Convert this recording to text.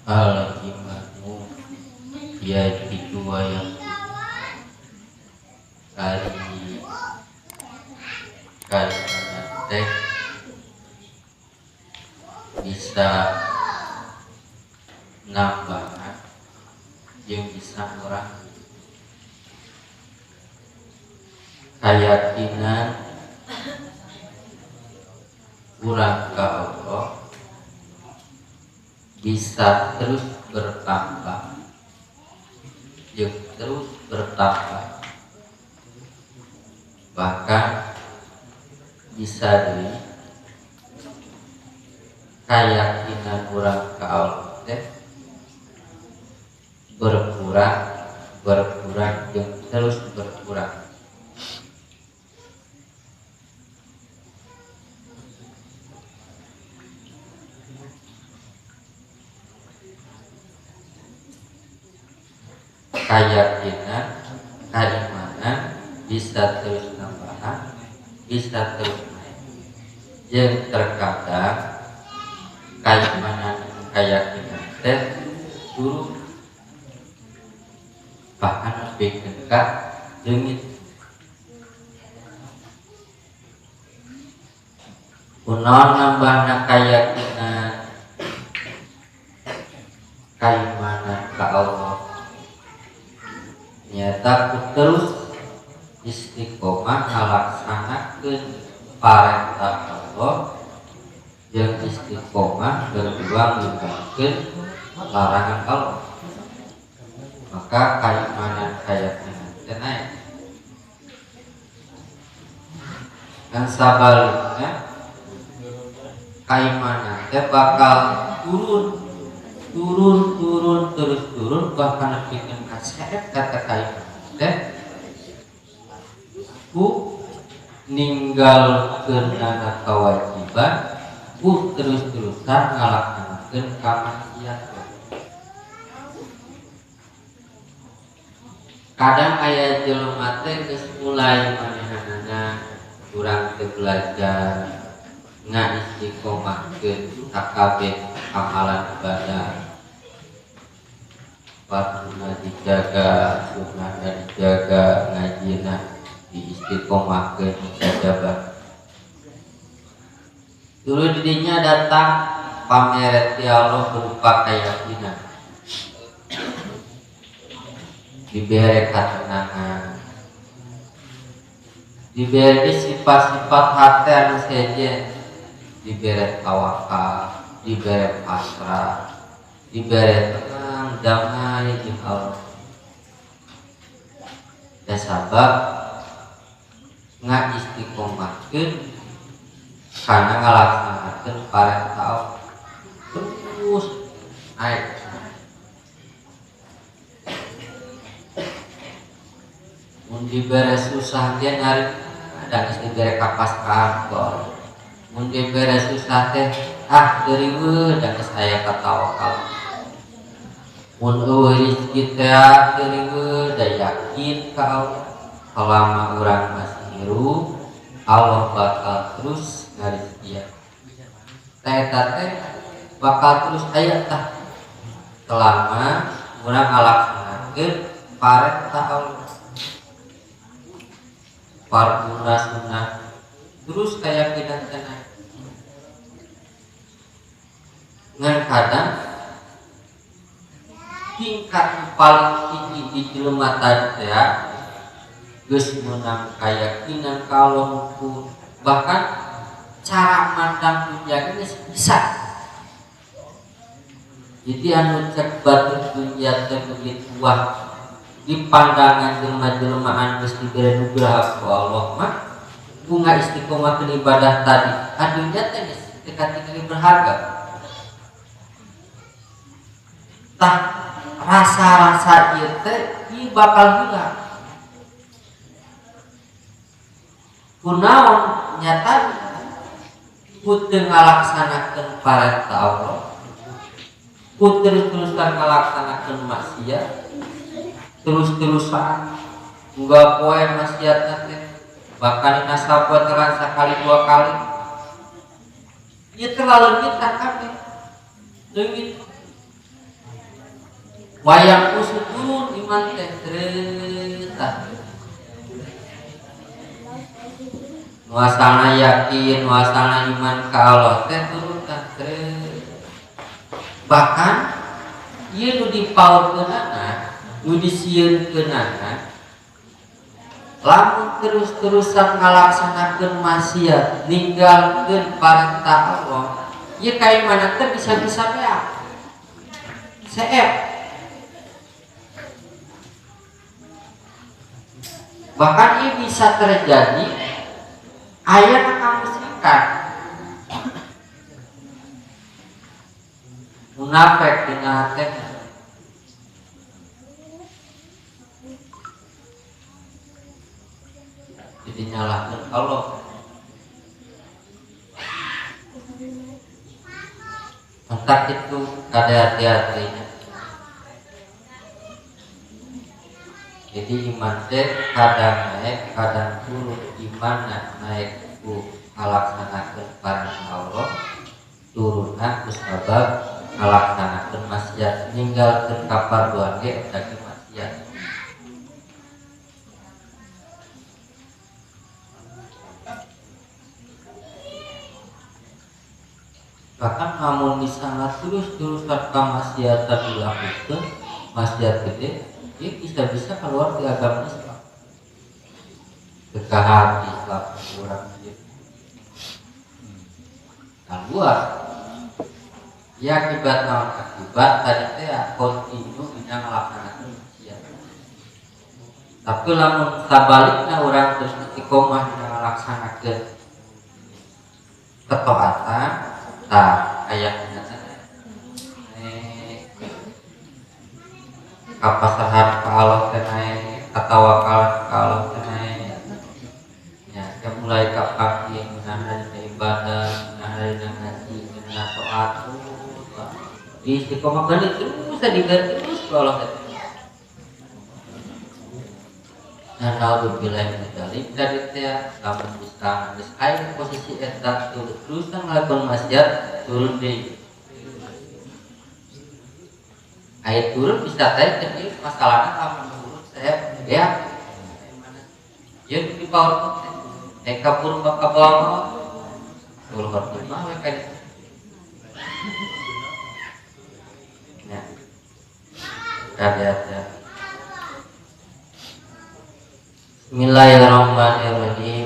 Al-imanu yajidu wa yanqus. Ari kaimanan teh bisa nambahan jeung bisa ngurang. Kayakinan urang ka Allah bisa terus bertambah jeung terus bertambah, bahkan bisa deui keyakinan urang ka Allah teh berkurang, berkurang jeung terus berkurang. Keyakinan, keimanan bisa terus nambahan, bisa terus naik. Jeung terkadang keimanan, keyakinan teh turun, bahkan lebih ka leungit. Kunaon nambahna keyakinan, keimanan ka Allah? Nyata ku terus istiqomah ngalaksanakeun parentah Allah jeung istiqomah berjuang ninggalkeun larangan Allah, maka keimanan keyakinan teh naik. Dan sabaliknya keimanan teh bakal turun, turun, turun, terus turun, bahkan nepikeun ka seet kata keimanan teh ku ninggalkeunana kewajiban, ku terus-terusan ngalaksanakeun kamaksiatan. Kadang aya jelema teh geus mulai manehanana kurang teu belajar, ngaistiqomahkeun sakabeh amalan ibadah, farduna dijaga, sunnahna dijaga, ngajina diistiqomahkeun sajabah. Dulu didinya datang pameret ti Allah berupa keyakinan, diberi ketenangan, diberi sifat-sifat hati anu sejen, diberi tawakal, diberi pasrah, diberi tenang, damai jeung Allah. Ya sabab ngaistiqomahkeun kana ngalaksanakeun parentah Allah terus naik. Mun dibere susah ge narik, dan geus dibere kapasrahan ku Allah. Mun dibere susah teh ah deuriweuh, dan geus aya katawakal. Mun eueuh rezeki teh deuriweuh, da yakin ka Allah selama urang masih hirup Allah bakal terus ngarizkian. Tah eta teh bakal terus aya tah selama urang ngalaksanakeun parentah Allah, farduna sunnah, terus keyakinan teh naik. Ngan kadang tingkat paling tinggi di jelema tadi teh geus meunang keyakinan ka Allah hukum, bahkan cara mandang dunia geus bisa. Jadi anu cek batur dunia teh begitu wah di pandangan jelema-jelemaan geus dibere nugraha ku Allah mah bunga istiqomah ke ibadah tadi adunya teh geus teu katingali berharga. Tah rasa-rasa ieu teh ieu bakal hilang. Kunaon nyata ku teu ngalaksanakeun parentah Allah, ku terus-terusan ngalaksanakeun maksiat, terus-terusan unggal poe maksiatna teh, bahkan dina sapoe terang sakali dua kali, ieu teh laleungitan kabeh leungit. Wayang kusut turun iman teh terus tah. Nu asalna yakin, nu asalna iman ka Allah teh turun tah terus. Bahkan ieu nu dipaurkeunana, nu disieunkeunana, lamun terus-terusan ngalaksanakeun maksiat, ninggalkeun parentah Allah, ieu kaimanan teh bisa-bisa beak. Seep. Bahkan ini bisa terjadi aya kamusyrikan. Munafik dina hatena. Jadi nyalahkeun Allah. Entar itu kada hati-hatinya. Jadi iman teh kadang naik, kadang turun. Iman naik ku ngalaksanakeun parentah Allah, turunna ku sabab ngalaksanakeun maksiat, ninggalkeun kaparduan ge eta ge maksiat. Bahkan lamun misalnya terus-terusan kamaksiatan dilakukan, maksiat gede, dia bisa-bisa keluar di agama Islam. Kekahan Islam kurang dia. Keluar. Ya akibat naon? Akibat tadi teh kontinu dina ngalaksanakeun maksiat. Tapi lamun sabalikna urang terus istiqomah dina ngalaksanakeun ketaatan, tah aya dina teh kapasrahan ka Allah teh naik, katawakalan ka Allah teh naik. Ya, ya mulai kapanggih ngeunah dina ibadah, ngeunah dina ngaji, ngeunah taat, di istiqomah terus diganti terus ku Allah teh. Nah, naudzubillah min dzalik tadi teh lamun bisa geus aya posisi eta terus-terusan ngalakukan maksiat turun deui. Aya turun bisa teh jadi masalahna lamun turun saya ya ya di power teh kabur maka bawa maut. Keluar mah we ka ditu. Ya. Kabiasa. Bismillahirrahmanirrahim.